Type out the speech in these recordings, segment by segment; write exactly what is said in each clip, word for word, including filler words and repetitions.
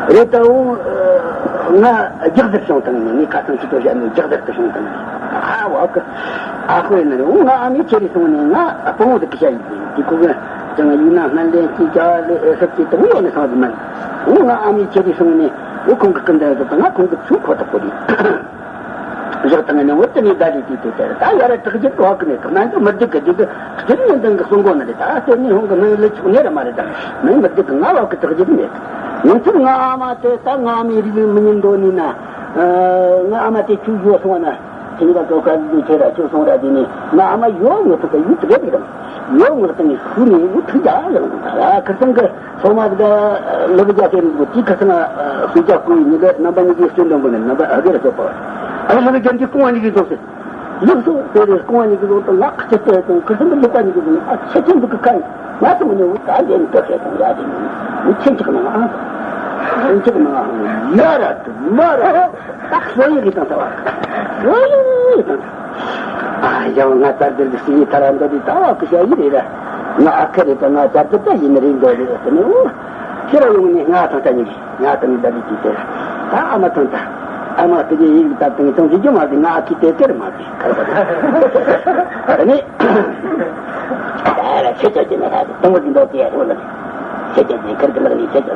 རེད་ད་འོ། ང་རྒྱག་རྡར་བྱུང་བཏང་ནས་ངས་ཁ་སང་ཅི་ཏོ་བཤད་ནས་རྒྱག་རྡར་དུ་བྱུང་བཏང་ནས། ཨ་བ་གི། ཨ་ཁོ་ཡིན་ན་རེད་འོ། ང་ཨ་མའི་ཁྱེར་རེ་སོང་ནས་ང་སྤོ་བོ་དུ་སྐུ་ཤ་ཡིན་ཟིན་དེ་ཁོ་གི། ཅང་ཡིན་ན་སྨན་ལན་གྱི་ཅག་ལས་ཨེ་སབ་ཀྱི་དུ་ཡོད་ནས་སོང་གི་མིན། འོ་ང་ཨ་མའི་ཁྱེར་རེ་སོང་ནས་འོ་ཁོང་གི་སྐུ་མདུན་དུ་ང་ཁོང་གི་ཚུགས་ཁོ་ཐག་པོ་རེད། བཞག་བཏང་ནས་འོ་དེ་ནས་ཟླ་ལི་དུས་དེ་དེར་ད་ཡར་དྲག་རྒྱུ་གོ་གི་མེད་གི། སྨན་དུ་མི་འདུག་གི་འདུག་གི་སྤྱིར་ཉིན་དང་གི་གསུང་གོ་ནི་རེད། ད་ལྟོས་ནས་ཧོང་གི་སྨན་ལི་ཆོག་ནི་ར་མ་རེད། ད་སྨན་མི་འདུག་གི་ང་བ་གི་དྲག་རྒྱུ་མེད། ང་ཚོ་ང་ཨ་མ་དེ་ད་ང་ཨ་མའི་རིགས་མི་ཉན་འདོད་ནི་ན། ང་ཨ་མ་དེ་ཆུ་ཡོད་སོང་བ་ན་དེ་ནི་ད་ཀོ་ཁ་ལི་ཆེ་ར་ཆུ་སོང་ར་དེ་ནི་ང་ཨ་མ་ཡོད་ངོ་ཐུག་གི་ཡུལ་དེ་རེད་དམ། ཡོད་ངོ་དེ་ནི་ཧུ་ནི་ཡུལ་ཐུག་ཡ་ཡང་ད་ཁ་སང་གི་སོ་མ་གི་ལོ་བརྒྱ་ཁེ་རིག་གོ་དེ་ཁ་སང་སུ་རྒྱ་སྐུ་ཡི་ཉི་ལས་རྣམ་པ་གཉིས་ཀྱི་སྐྱོན་འདོན་གོ་ནས་རྣམ་པ་ཨ་གེ་ར་ཚོ་པ། ཨ་ལ་ལ་རྒྱ་འདི་སྐུ་བ་གཉིས་ཀྱི་ཚོགས་སུ། ལགས་སོ། དེ་རེ་སྐུ་བ་གཉིས་ཀྱི་ཚོགས་དང་ལག་ཁ་ཆེ་ཚེ་དང་ཁུ་སིམ་པ་ལུག་པ་གཉིས་ཀྱི་ཚོགས་ནི་ཨ་ཆེ་ཆེ་འདུག་གི་ཁ་ཡིན། ང་ཚོ་ནི་འུ་ད་འདི་ནི་སྐད་ཆ་དང་ཡ་དེ་ནི་འུ་ཆེན་ཆག་ནང་ཨ། ཆེན་ཆག་ནང་ཨ། ཡ་ར་དུ་མ་ར་ད་ཁོ་ཡི་གི་དང་ད་བ་ཁོ་ཡི་གི་དང་། ཨ་ཡང་ང་ད་འདིར་གི་སི་ཡི་ད་ར་འདི་ད་བ་ཁུ་ཤ་ཡི་རེད་ར། ང་ཨ་ཁ་རེད་ད་ང་ད་འདི་ད་ཡིན་རེད་འདོད་རེད་ཟེར་ནི་འུ། ཁྱེད་ར་ཡོང་ནི་ང་དང་ད་ཉིད། ང་དང་ནི་ད་ནི་ཅི་སྟེ། ད་ཨ་མ་དང་ད། ཨ་མ་དེ་གའི་ཡིག་ད་དང་ཅང་ཅི་རྒྱུ་མ་ཟིན་ང་ཨ་ཁི་དེ་དེར་མ་ཟིན་ཁར་པ་ད། ད་ནི། ད་ར་ཆེ་ཆ་ཅི་ན་ད་དང་པོ་ཟིན་དོ་དེ་ཡ་རོ་ལ། ཆེ་ཆ་ཅི་ཁར་གི་ལ་ནི་ཆེ་ཆ་ཅི་ན་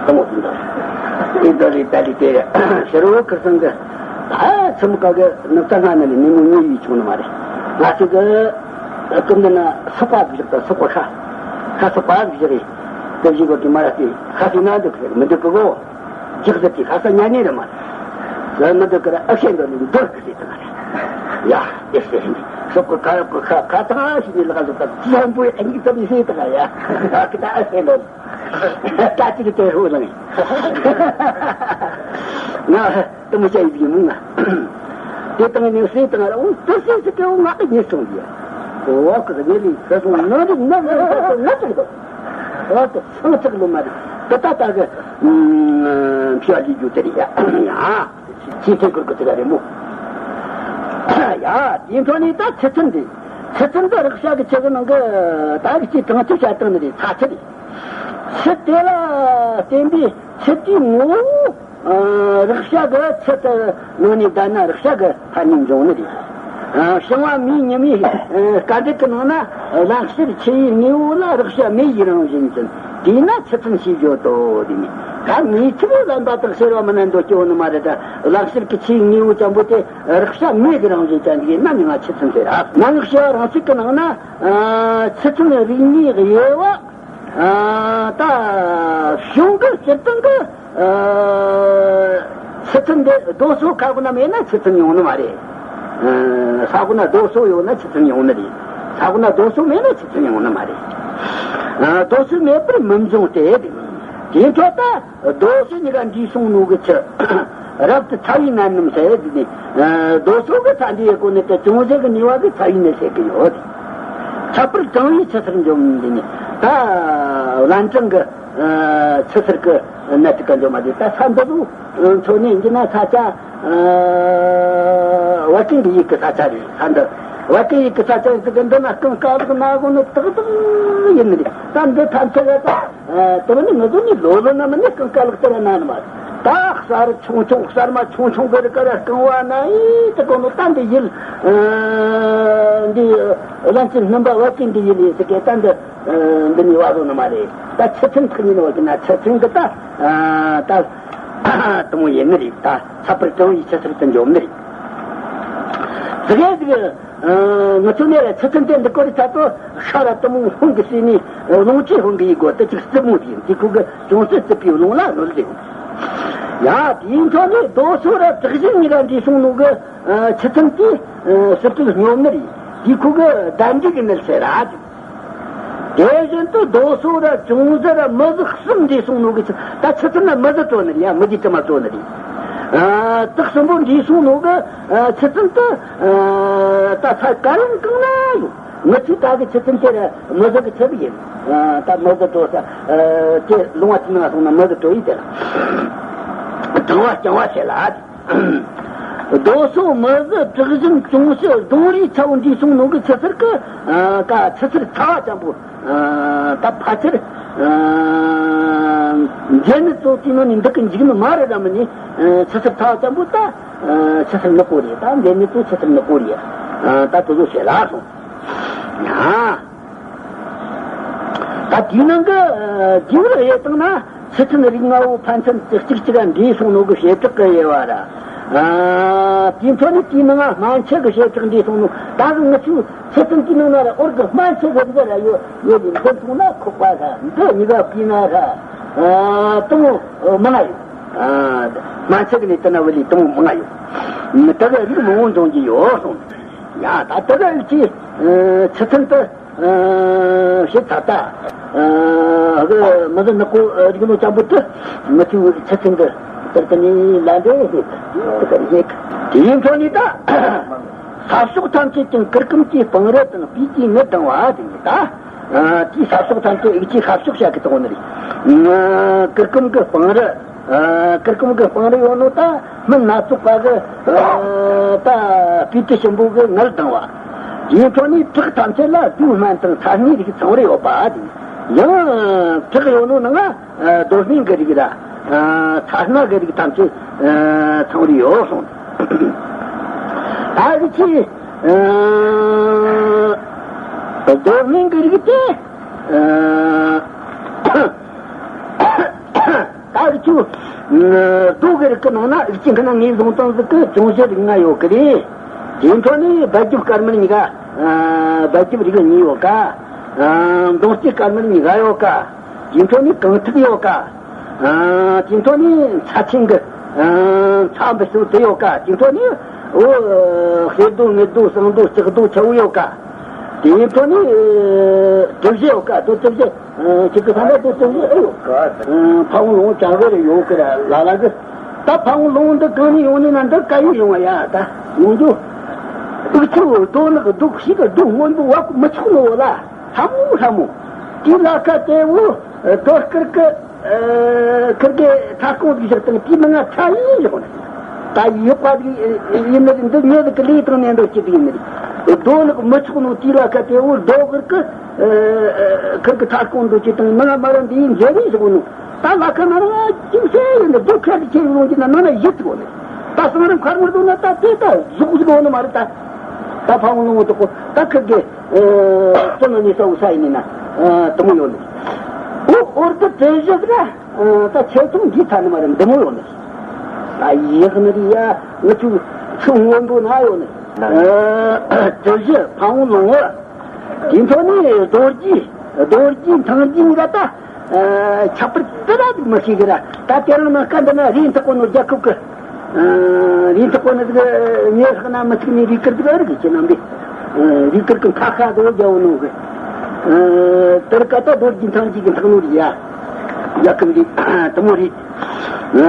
དང་པོ་ཟིན་དོ། དེ་དོ་རི་ད་རི་དེ་ཤ་རོ་ཁར་སང་གི། ད་ཚམ་ཀ་གི་ནུབ་ད་ང་ན་ནི་ནི་མོ་ཉི་ཡི་ཆུང་ན་མ་རེད། ང་ཅི་གི། ཀུན་ད་ན་སོག་པ་བཞག་ད་སོག་པ་ཁ། ཁ་སོག་པ་བཞག་རེད། དེ་བཞི་གོ་དེ་མ་ར་དེ་ཁ་སི་ན་འདུག་གི་མི་འདུག་གི་གོ། རྒྱག་ཟེར་གྱི་ཁ་ས་ཉ་ནི་རེད་མ་རེད། མི་འདུག་གི་ར་ཨ་ཤེ་འདོ་ནི་འདུག་གི་ཟེར་དང་རེད། ཡ་དེ་ཟེར་ནི་སོག་གི་ཁ་གི་ཁ་ཁ་ཐང་ཞིག་ནི་ལ་ཁ་ཟོ་ད་ཙམ་པོའི་ཨ་ནི་ཙམ་ནི་ཟེར་དང་ཡ་ད་གི་ད་ཨ་ཤེ་འདོ་ད་ཅི་གི་དེ་ཧུ་ལ་ནི་ང་དུ་མི་ཆ་ཡི་གི་མུ་ང་དེ་དང་ནི་ཟེར་དང་ར་འོ་དུ་ཟེར་ཟེར་གི་འོ་ང་གི་ཉེ་སོང་གི་ཡ་འོ་གི་ཉེ་ལི་ཁ་སོང་ན་རི་ན་རི་ཁ་སོང་ན་ཅི་གི་དོ། ཨོ་ཏོ་སང་ཚག་ལོ་མ་རེད། ད་ད་ད་གི་ཕི་ཨ་ལི་རྒྱུ་དེ་རེད་ཡ། ཡ་ཅི་ཐེ་གུར་གུ་དེ་ག་རེད་མོ། ཡ་དེ་འཕྲོ་ནས་ད་ཚེ་ཚན་འདི། ཚེ་ཚན་འདི་རག་ཤ་གི་ཆེ་གི་ནང་གི་ད་གི་ཅི་གང་ཅི་བྱ་སྟངས་ནི་རེད། ཚ་ཚ་རེད། ཚེ་དེ་ལ་བརྟེན་པའི་ཚེ་དེའི་ངོ་བོ། རག་ཤ་གི་ཚེ་དེ་ནང་ནས་བསྡད་ན་རག་ཤ་གི་ཕ་ནས་འབྱུང་ནི་རེད། བྱང་བ་མིའི་ཉི་མའི་སྐད་འདེད་ཀྱི་ནང་ན་བླ་ཤེར་ཆུ་ཡི་དངོས་པོ་ལ་རག་ཤ་མེ་ཡི་རང་བཞིན་ཅན། དེས་ན་ཆུ་ཚན་ཞེས་བརྗོད་དོ། དེ་ནི་ད་མེ་ཆུ་ལ་ལན་པ་དག་ཟེར་བ་མིན་ན་འདོད་སྐྱེ་བོ་ནི་མ་རེད་ད། བླ་ཤེར་གྱི་ཆུ་ཡི་དངོས་པོ་ཙམ་པོ་དེ་རག་ཤ་མེ་གི་རང་བཞིན་ཅན་ཡིན་ན་མིང་ང་ཆུ་ཚན་ཟེར་ར། ནང་ཤེས་པ་རང་ཚིག་གི་ནང་ན་ཆུ་ཚན་རིག་གནས་དབྱེ་བ། ད་གཞུང་གི་སྤྱིར་བཏང་གི་ཆུ་ཚན་འདི་རྡོ་སོལ་ཁ་ཁོ་ན་མེད་ན་ཆུ་ཚན་ཡོང་ནི་མ་རེད། ས་ཁོ་ན་རྡོ་སོལ་ཡོད་ན་ཆུ་ཚན་ཡོང་ནི་རེད། ས་ཁོ་ན་རྡོ་སོལ་མེད་ན་ཆུ་ཚན་ཡོང་ནི་མ་རེད། རྡོ་སོལ་མེད་པར་མི་འབྱུང་སྟེ། དེ་འཕྲོ་ད་རྡོ་སོལ་གཉིས་ཀ་འདུས་སོང་ནོ་གི་ཆུ། རབ་ཏུ་ཚ་བའི་ནད་རྣམས་ཟེར་དེ་ནི། རྡོ་སོལ་གི་ཚ་འདིའི་སྒོ་ནས་ཀྱི་ཅུང་ཟད་ཀྱི་ནུས་པ་གི་ཚ་བའི་ནད་སེལ་གི་ཡོད། ཁྱབ་པར་གྲང་བའི་ཆུ་སེར་འཇོམས་འདི་ནི་ད་བླ་བྲང་གི་ཆུ་སེར་གི་ནད་དེ་ག་འཇོམས་མ་དེ་ད་ས་འདི་རུ་འཚོ་གནས་འདི་ན་ས་ཆ་བད་ཀན་གི་ཡུལ་གི་ས་ཆ་རེད། ས་འདི་བད་ཀན་ཡུལ་གི་ས་ཆ་ཟིག་གི་འདི་ན་རྐང་ཀ་ལག་ན་གོ་ནི་ཏག་ཏག་ཡིན་ནི་རེད། ད་འདི་ཐམས་ཅད་ལ་ད། དེ་ནི་ང་ཚོ་ནི་ལོ་ལོ་ན་མ་ནི་རྐང་ཀ་ལག་དེ་ར་ན་ནི་མ་རེད། ད་གསར་ཆུང་ཆུང་གསར་མ་ཆུང་ཆུང་གི་རི་ཀ་ར་རྐང་བ་ན་ཨི་དེ་གོ་ནོ་ད་འདི་ཡིན། འདི་བླ་ཆེན་སྣུམ་པ་བད་ཀན་འདི་ཡིན་ཟེར་གི་ད་འདི་འདི་ནི་བ་རོ་ནི་མ་རེད། ད་ཆུ་ཚན་ཐག་ཉེ་ནི་བ་གི་ན་ཆུ་ཚན་གི་ད་ད་དུ་མོ་ཡིན་ནི་རེད། ད་ཚ་པར་གྲང་བའི་ཆུ་སེར་དུ་འཇོམས་ནི་རེད། ཟེར་གི་ཟེར་གི་ང་ཚོ་ནས་ར་ཆུ་ཚན་དེ་འདི་སྐོར་རི་ཚ་ཏོ་ཤ་ར་དུ་མོ་ཧུང་གི་སྲིད་ནི་རླུང་ཆེ་ཧུང་གི་ཡི་གོ་དེ་ཅིག་རྩུབ་མོ་དེ་ཡིན། དེ་ཁུ་གི་ཅུང་ཟད་རྩུབ་པའི་རླུང་ལ་གནོད་ཟེར། ཡ་དེའི་འཕྲོ་ནས་རྡོ་སོལ་ར་དྲག་ཞིང་ཉེ་ར་འདྲིས་སོང་ནོ་གི་ཆུ་ཚན་དེ་སྲིད་དུ་སྙོམས་ནི་རེད། དེ་ཁུ་གི་ཟླ་འདྲི་གི་ནད་ཟེར་ར། དེ་བཞིན་དུ་རྡོ་སོལ་ར་ཅུང་ཟད་ར་མི་ཟི་གསུམ་འདྲིས་སོང་ནོ་གི་ཆུ་ད་ཆུ་ཚན་ན་མི་ཟི་བྲོ་ནི་རེད། ཡ་མི་ཟི་དྲི་མ་བྲོ་ནི་རེད། དག་གསུམ་པོ་འདྲིས་སོང་ནོ་གི་ཆུ་ཚན་དུ། ད་ས་ག་ཡང་གང་ན་ཡོད། ངི་ཆུ་ད་གི་ཆུ་ཚན་དེ་ར་མི་ཟི་གི་ཆུ་གི་ཡིན། ད་མི་ཟི་བྲོ་ས་དེ་ལུང་བ་ཆུ་ནང་སོང་ན་མི་ཟི་བྲོ་ཡི་དེ་ལ་གྲང་བ་རྐྱང་བ་བྱེད་ལ། རྡོ་སོལ་མི་ཟི་དྲག་ཞིང་ཅུང་ཟད་སྡོང་རིའི་ཚ་བོ་འདྲིས་སོང་ནོ་གི་ཆུ་སེར་གི་ཀ་ཆུ་སེར་ཚ་བ་ཅན་པོ་ད་ཕལ་ཆེར། མཛེ་ནད་ཚོ་དེའི་ནང་ནས་འདི་གི་འཇིགས་ནི་མ་རེད་ར། མི་ནི་ཆུ་སེར་ཐག་ཅན་པོ་ད་ཆུ་སེར་ནག་པོ་རེད། ད་མཛེ་ནད་ཚོ་ཆུ་སེར་ནག་པོ་རེད། ད་དེ་ཚོ་བཤད་ལ་སོང་ཡ། ད་དེའི་ནང་གི་རྒྱུ་རུ་ཡོད་བཏང་ན། ཕྱི་ཚན་རིགས་ལྔ་བོ་ཕན་ཚུན་གཅིག་གཅིག་ག་འདྲེས་སོང་ནོ་གི་བྱེ་བྲག་གི་དབྱེ་བ་ར། ཨ། དེའི་འཕྲོ་ནས་དེའི་ནང་སྨན་ཆུ་གི་བྱེ་བྲག་འདྲེས་སོང་ནོ། ད་གི་ང་ཚོའི་ཕྱི་ཚན་དེའི་ནང་ན་ར་འོར་གི་སྨན་ཆུ་གི་རིགས་ར་ཡོད་ཡོད་ལས། འདི་འཐུང་ན་ཁོག་པ་ཧྲ། འདི་མྱི་ག་བསྐུས་ན་ཧྲ། ཨ། དེ་མོ་མང་ང་ཡོད། ཨ། སྨན་ཆུ་གི་ནས་དེ་ན་བ་ལས་དེ་མོ་མང་ང་ཡོད། ད་གི་རིགས་མང་བོ་འབྱུང་གི་ཡོད་སོང་། ཡ། ད་དེ་གི་ཅི་ཕྱི་ཚན་དུ། ཨ། ཞེས་ད་ལྟ། ཨ། གི་མི་ཟི་ནག་པོ་རིགས་ལོ་ཅན་པོ་དེ་མི་ཚེའི་ཆུ་ཚན་དུ་དེར་དེ་ནས་ལན་འདྲེ་ཞེས་དེ་གར་ཡེག་དེའི་འཕྲོ་ནས་ད། ས་ཕྱོགས་ཐམས་ཅད་ཀྱང་གུར་གུམ་གྱི་སྤང་རི་དང་སྤོས་ཀྱི་ངད་ལྡང་བ་དེ་ནི་ད། ཨ། དེའི་ས་ཕྱོགས་ཐམས་ཅད་ཡིག་ཆའི་ས་ཕྱོགས་བཤད་གི་དོན་ནི་རེད། གུར་གུམ་གྱི་སྤང་རི། ཨ། གུར་གུམ་གྱི་སྤང་རི་ཡོད་ནོ་ད་སྨན་སྣ་ཚོགས་པ་གི། ཨ། ད་སྤོས་དྲི་ཞིམ་པོ་གི་ངད་ལྡང་བ། དེའི་འཕྲོ་ནས་བྲག་ཐམས་ཅད་ལ་རྡོའི་སྨན་དང་ཚ་སྣའི་རིགས་ཚང་བར་ཡོད་པ་དེ། ཡང་བྲག་ཡོད་ནོ་ནང་ང་རྡོ་སྨན་གྱི་རིགས་ར། ཨ། ཚ་སྣ་གི་རིགས་ཐམས་ཅད། ཨ། ཚང་བར་ཡོད་གསུངས། ད་གི་ཅི། ཨ། རྡོ་སྨན་གྱི་རིགས་དེ། ཨ། ད་རྡོ་གི་རིགས་ཀྱི་ནང་ན་ཨིག་ཅི་ཁ་ན་ངེས་བཟུང་སྟངས་ཟིག་གི་ཅུང་ཟད་རིགས་ལྔ་ཡོད་གི་རེད། དེའི་འཕྲོ་ནས་སྦལ་རྒྱུ་དཀར་དམར་གཉིས་ཀ། ཨ། སྦལ་རྒྱུ་རིགས་གཉིས་ཡོད་ཀ། ཨ། མདུང་རྩེ་དཀར་དམར་གཉིས་ཀ་ཡོད་ཀ། དེའི་འཕྲོ་ནས་རྐང་ཐུག་ཡོད་ཀ། ཨ། དེའི་འཕྲོ་ནས་ཚྭ་ཆེན་གི། ཨ། ཚྭ་འབུ་སོ་དེ་ཡོད་ཀ། དེའི་འཕྲོ་ནས་འོ་གསེར་རྡོ་དངུལ་རྡོ་ཟངས་རྡོ་ལྕགས་རྡོ་ཆ་བོ་ཡོད་ཀ། དེའི་འཕྲོ་ནས་དྲི་བཞི་ཡོད་ཀ། རྡོ་དྲི་བཞི། ཨ། ཁྱེད་ཀྱི་ས་ན་དེ་ཚོ་ཨེ་ཡོད་ག། ཨ། ཕ་བོང་ལོང་ཅང་གི་རེ་ཡོད་གི་ར་ལ་ལ་གི། ད་ཕ་བོང་ལོང་འདི་གང་ནས་ཡོང་ནས་ན་འདི་ག་ཡུལ་ཡོང་བ་ཡ། ད་ཡོང་རྒྱུ། ཨུ་ཚུགས་རྡོ་ནག་རྡོ་ཤིག་གི་རྡོ་སྔོན་པོ་བ་ཀུ་མི་ཆོག་ནོ་ལ། ལྷ་མོ་ལྷ་མོ། དེའི་ལ་ཁ་དེ་བོ་རྡོ་དཀར་གི། ཨ། ཁིར་གི་ཐ་ཀོང་གི་བཞག་སྟངས་དེའི་མིང་ང་ཚ་ཡི་ཡོད་ནི། ད་ཡོད་པ་དེ་ཡིན་ནི་འདི་མྱི་དེ་གི་ལས་དང་ནས་འདོད་ཀྱི་དེ་ཡིན་ནི། རྡོ་ནག་མི་ཆོག་ནོ་དེའི་ལ་ཁ་དེ་བོ་རྡོ་དཀར་གི། ཨ། ཁིར་གི་ཐ་ཀོང་འདོད་ཀྱི་དང་མིང་ང་མ་ར་འདི་ཡིན་མཛེས་རེ་བཞག་ནོ། ད་ལ་ཁ་ན་ར་ཅིག་ཤེས་ཡིན་ནི། རྡོ་ཁ་དེ་ཁྱེར་ཡོང་གི་ན་ནང་ན་ཡིད་དགོ་ནི། ད་སང་རིམ་ཁར་མར་འདུག་ན་ད་དེ་ད་གཟུགས་གཟུགས་འོ་ནི་མ་རེད་ད། ད་ཕ་བོང་ལོང་དུ་ཀོ་ད་ཁིར་གི། ཨ། ཙོ་ན་ནི་ས་འུ་ས་ཡིན་ནི་ན། ཨ། དུ་མོ་ཡོད་ནི། འོ་འོར་དུ་དྲི་བཞི་ར། ཨ། ད་ཆེ་ཐུང་འདི་ཐ་ནི་མ་རེད། འདི་མོ་ཡོད་ནི། ད་ཡག་ནི་རི་ཡ་ང་ཚོ་ཆུ་སྔོན་པོ་ན་ཡོད་ནི། ཨ། དྲི་བཞི་ཕ་བོང་ལོང་བ། དེ་འཕྲོ་ནས་རྡོ་རྗེ། རྡོ་རྗེ་འཐང་རྗེ་གཉིས་ཀ་ད། ཨ། ཁྱད་པར་དེ་ར་ཟིག་མི་ཤེས་གི་ར། ད་དེ་རིང་ནངས་ཀ་འདི་ན་རི་མཐོ་པོ་ནོ་རྒྱལ་ཁབ་གི། ཨ། རི་མཐོ་པོ་ནི་ཟིག་ཉེ་ཧག་ན་མི་ཚིག་ནི་རི་ཀིར་ཟིག་ཨ་རི་གི་ཁྱེད་རྣམ་པས། ཨ། རི་ཀིར་གི་མཐའ་ཁ་དོ་རྒྱལ་བོ་ནོ་གི། ཨ། དེར་ཀ་ད་རྡོ་རྗེ་འཐང་རྗེ་གི་འཐང་ནོ་རི་ཡ། རྒྱལ་ཁབ་རི་དེ་མོ་རི། ཨ།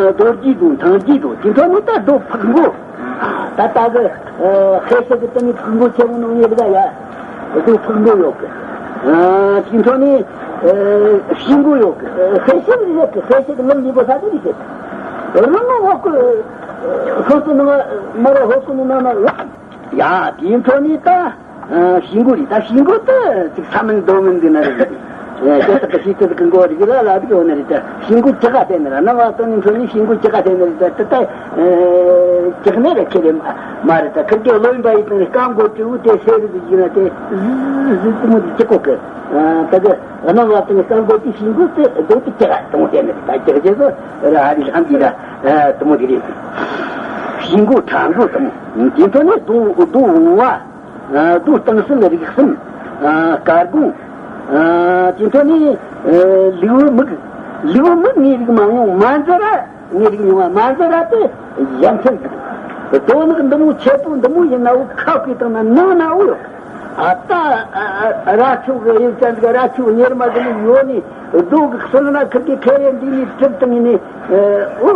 རྡོ་རྗེ་དང་འཐང་རྗེ་དང་དེ་འཕྲོ་ནི་ད་རྡོ་ཕག་མགོ། ད་ལྟ་གི། ཨ། ཧེ་ཤེ་གི་དེ་ནི་ཕག་མགོ་ཆེ་བོ་ནོ་ཉེ་གི་ད་ཡ། རྡོ་ཕག་མགོ་ཡོད་གི། ཨ། དེ་འཕྲོ་ནི། ཨ། ཤིང་མགོ་ཡོད་གི། ཨ། ཧེ་ཤེ་གི་ཡོད་གི། ཧེ་ཤེ་གི་ལམ་ལི་པོ་ས་དེ་རི་ཤེ། རི་མོ་འོག་གི། ཧོ་སུ་ནི་མ་ར་ཧོ་སུ་ནི་ན་ན་ལ། ཡ། དེ་འཕྲོ་ནི་ད། ཨ། ཤིང་མགོ་རི་ད་ཤིང་མགོ་ད་ཅིག་ས་མིན་རྡོ་མིན་འདི་ན་རེད། ཨེ། དེ་དག་གི་ཤིང་དེ་དག་གི་མགོ་རི་གི་ལ་ལ་དེ་གི་འོ་ན་རི་ད་ཤིང་མགོ་ཅི་ག་དེ་ནི་ར་ན་བ་ད་ནི་འཕྲོ་ནི་ཤིང་མགོ་ཅི་ག་དེ་ནི་རི་ད་དེ་ད། ཨེ། ཅི་ག་ནི་ར་ཁེ་རེ་མ་མ་རི་ད་ཁིར་གི་ལོ་ཡིན་པ་ཡི་དང་རི་སྐམ་མགོ་ཏྲི་བུ་དེ་སེ་རི་དེ་ཡིན་ན་དེ་ཟི་ཟི་དེ་མོ་དེ་ཅི་གོ་གི། ཨ། ད་གི་ན་བ་ད་ནི་སྐམ་མགོ་དེ་ཤིང་མགོ་དེ་རྡོ་དེ་ཅི་ག་དེ་མོ་དེ་ནི་རི་ད་ཅི་ག་ཅི་གོ་ར་ཨ་རི་ལྷམ་གི་ར། ཨ། དེ་མོ་དེ་རེད། ཤིང་མགོ་ཁྲ་མགོ་དེ་མོ། དེ་འཕྲོ་ནི་རྡོ་རྡོ་བུང་བ། ཨ། རྡོ་སྟེང་སིལ་རིགས་གསུམ། ཨ། དཀར་གོང་། ཨ། དེ་འཕྲོ་ནི། ཨ། ལིའུ་མིག་ལིའུ་མིག་ངའི་རིགས་མང་ཉུང་མ་འཛི་ར་ངའི་རིགས་ཉུང་བ་མ་འཛི་ར་དེ་ཡ་མཚན་ཟིག་རྡོ་ནག་འདི་མོ་ཆེ་པོ་འདི་མོ་ཡིན་ན་འུ་ཁ་བཀོད་བཏང་ན་ནང་ན་འུ་ཡོད། ཨ། ད་ཨ་ཨ་ར་ཆུ་གི་ཡུལ་ཅན་གི་ར་ཆུ་གཉེར་མ་གི་ནི་ཡོད་ནི་རྡོ་གི་སོལ་ན་ཁིར་གི་ཁེ་རེ་འདི་ནི་གྲིབ་བཏང་ནི། ཨ། འུ་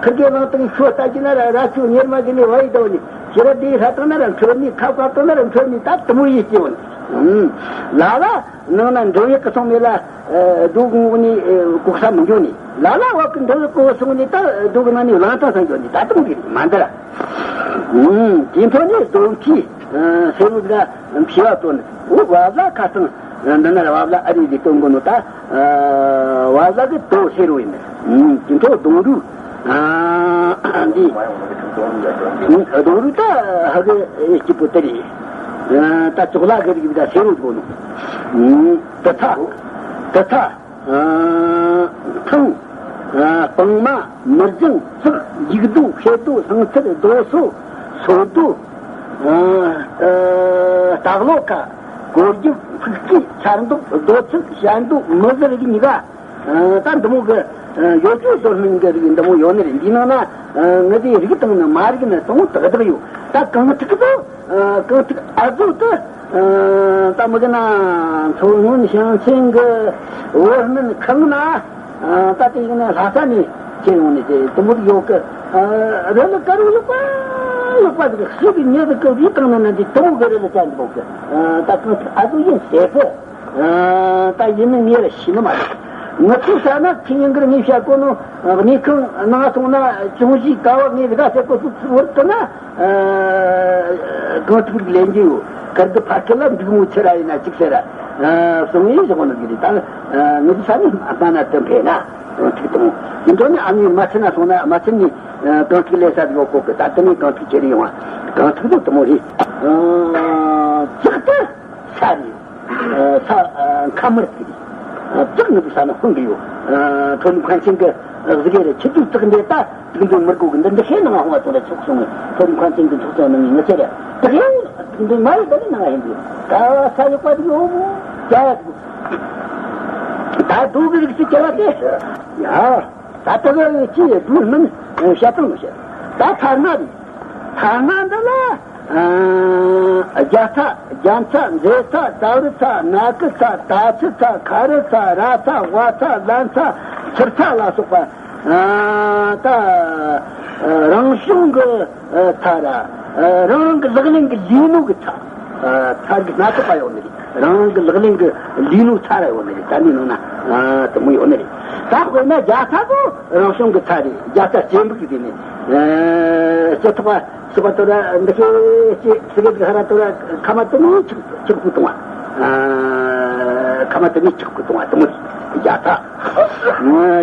ཁིར་གི་རང་བཏང་ཆུ་ལྟ་གི་ན་ར་ར་ཆུ་གཉེར་མ་གི་ནི་བ་ཡི་དོ་ནི། ཕྱི་ར་དེའི་ལྷ་དང་ན་ར་འཕྲོད་ནི། ཁ་བཀབ་དང་ན་ར་འཕྲོད་ནི། ད་དེ་མོ་ཡིས་སྐྱེ་བ་ནི། ལ་ལ་ནང་ན་འགྲོ་ཡི་གི་སོང་མེད་ལ། རྡོ་གི་ངོགས་ནས་ལྐོག་ས་མི་འགྱོ་ནི། ལ་ལ་བ་གི་འགྲོ་ཡི་གི་སོང་ནི་ད་རྡོ་གི་ནང་ནས་གླང་ཐང་སང་འགྱོ་ནི། ད་དེ་མོ་གི་མ་འདི་ར། དེ་འཕྲོ་ནས་རྡོ་མཁས་སེ་རུ་ཟ་མཁས་བ་དོ་ནི་འུ་བ་ལ་ཁ་སང་། འདི་ན་ར་བབ་ལ་ཨ་རི་གི་སྟོན་གོ་ནོ་ད། བབ་ལ་གི་དོ་ཤེ་རོ་ཡིན། དེ་འཕྲོ་སྡོང་རུ། འདི། སྡོང་རུ་ད་ཧ་གི་སྐྱིད་པོ་དེ་རེད། ད་ཙོག་ལ་གི་རིགས་ད་ཤེ་རོ་གོ་ནོ། དེ་ཚ། དེ་ཚ། ཐང་། སྤང་མ། མི་རྫུན། བཙག་ཡིག་རྡོ། ཤེལ་རྡོ། ལྷང་ཚེར། རྡོ་སོ། སོ་རྡོ། སྟག་ལོ་ཁ། གོ་རྒྱུ། ཕུག་སྐྱེས། ཆར་མདོག་རྡོ་ཚིག་ཞལ་འདོགས། མི་ཟེར་གི་གཉིས་ཀ། ད་འདི་མོ་གི་ཡོད་ཚོད་རྡོ་སྨན་གི་རིགས་འདི་མོ་ཡོད་ནི་རེད། འདི་ནང་ན་ངི་དེའི་རིགས་དང་ནི་མ་རིག་ནི་དང་པོ་དག་དག་ཡོད། ད་གང་ཐུག་དུ། གང་ཐུག་ཨ་ཟོ་དུ། ད་མི་གི་ན་མཚོ་སྔོན་ཞིང་ཆེན་གི་བོད་སྨན་ཁང་ན། ད་དེ་ཡིན་ན་ལྷ་ས་ནས་ཁྱེར་ཡོང་ནས་དེ་དུམ་བུར་ཡོད་གི། རི་ལ་དཀར་བོ་ལོག་པ་ལོག་པ་ཟིག་ཤི་གི་ཉེ་ཟིག་གི་བི་བཏང་ན་ན་འདི་དུམ་བུ་གི་རི་ལ་ཅན་འདུག་གི། ད་གང་ཐུག་ཨ་ཟོ་ཡིན་ཟེར་གི། ད་ཡིན་ནི་ངས་ར་ཤི་ནི་མ་རེད། ངི་ཚོ་ས་ན་ཁྱི་ཉིན་གི་ངས་བཤད་གོ་ནོ་གནས་ཁང་ནང་སོང་ན་ཅུང་ཞིག་ཀ་བ་ངས་རི་ག་བཤད་གོ་ཚུགས་ཚུགས་བར་དུ་ན། གང་ཐུག་ལེན་རྒྱུ་ཡོད། ཀར་གི་ཕ་སྐད་ལ་འདུག་མོ་ཆེ་ར་ཡིན་ན་གཅིག་ཟེར་ར། སོང་ཡིན་ཞོག་ནི་གི་རེད། ད་ངི་ཚོ་ས་ནས་སྨན་ན་དུ་འཕེལ་ན་གང་ཐུག་དང་། ཡིན་དོ་ནི་ཨ་ནི་མ་ཚན་ན་སོང་ན་མ་ཚན་ནི་གང་ཐུག་ལས་ས་ཡོད་གོ་གི། ད་དུ་ནི་གང་ཐུག་ཁྱེར་ཡོང་བ་གང་ཐུག་དུ་དུ་མོ་རེད། ཙག་ཏུ་ས་རེད། ས། ཁ་མར་ཟིག་རེད། ཙག་ནི་དུ་ས་ན་ཧོན་གི་ཡོད། ཁྲོ་ནུབ་མཁན་ཆེན་གི་གཟི་གེ་རེ་ཁྱི་དུ་ཙག་འདི་ད་དུག་འདི་མི་དགོས་གི། འདི་འདི་ཤེས་ནང་ཧོང་བ་ཙོ་རེ་ཚོགས་སོང་། ཁྲོ་ནུབ་མཁན་ཆེན་གི་ཚོགས་སོང་ནི་ངི་ཚེ་རེ་དག་ཡོད། དུག་འདི་མ་ཡོད་ད་ནི་ནང་ཧེན་གི་ད་ས་ཡོད་པ་དུ་ཡོད་མོ་ཅ་ཡ་དུ། ད་དུག་གི་རིགས་སུ་ཅ་བ་དེ་ཡ། ད་ལྟ་གི་ཅི་ཡི་སྒྲུལ་མིན་བཤད་སྟངས་མི་བཤད། ད་ཐ་སྣ་རེད། ཐ་སྣ་འདི་ལ། རྒྱ་ཚ། རྒྱ་མཚ། མཛེ་ཚ། ཙ་བྲི་ཚ། ན་ཀི་ཚ། ད་ཆི་ཚ། ཁ་རི་ཚ། ར་ཚ། ཝ་ཚ། ལན་ཚ། ཚུར་ཚ་ལ་སོགས་པ། ད་རང་བྱུང་གི་ཚ་ར། རང་རང་གི་ལག་ལེན་གི་ལས་ནོ་གི་ཚ། ཚ་གི་སྣ་ཚོགས་པ་ཡོད་ནི་རེད། རང་རང་གི་ལག་ལེན་གྱི་ལས་ནོ་ཚ་ར་ཡོད་ནི་རེད། ད་ནི་ནང་ན་དུ་མོ་ཡོད་ནི་རེད། ད་དཔེར་ན་རྒྱ་ཚ་གོ་རང་བྱུང་གི་ཚ་རེད། རྒྱ་ཚ་སྐྱེ་འབུག་གི་དེ་ནི་སྐྱེ་ཐོག་པ་སོགས་པ་དོ་ར་འདི་ཤེས་ཤེས་ཚི་གེ་ཧ་ར་དོ་ར་ཁ་མ་དུ་མོ་ཆག་ཆག་པུ་གཏོང་བ། ཁ་མ་དུ་མོ་ཆག་པུ་གཏོང་བ་དུ་མོ་རྒྱ་ཚ།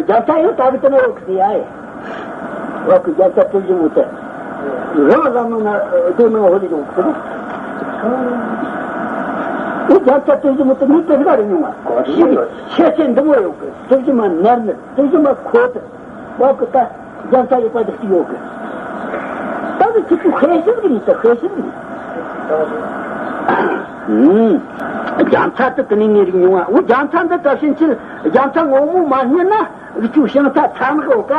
རྒྱ་ཚ་ཡོད་ད་གི་དུ་མོ་ཡོད་གི་ཡ་ཡ། བ་ཀུ་རྒྱ་ཚ་དུ་བཞི་མོ་དེ། རང་ལ་མོ་ན་དེ་མོ་ཧོ་ལི་ཡོང་ཁུ། ཨུ་རྒྱ་ཚ་དུ་བཞི་མོ་དེ་མི་དེ་ག་རེ་ཉུང་བ། ཤེས་ཤེས་འདི་མོ་ཡོད་གི། དུ་བཞི་མ་ནར་ནི་དུ་བཞི་མ་ཁོ་དེ། བ་ཀུ་ད་རྒྱ་ཚ་ཡོད་པ་དེ་ཅི་ཡོད་གི། ད་ནི་ཁྱི་ཁྱི་ཤེས་ཤེས་གི་ནི་ད་ཤེས་ཤེས་གི་ནི། རྒྱ་ཚ་དེ་དེ་ནི་ནི་རིག་ཉུང་བ། ཨུ་རྒྱ་ཚ་འདི་ད་ཕྱིན་ཆད་རྒྱ་ཚ་ངོ་མོ་མ་རྙེད་ན། འུ་ཆོའི་ཞིང་ས་ཚ་ནག་ཡོད་ཀ།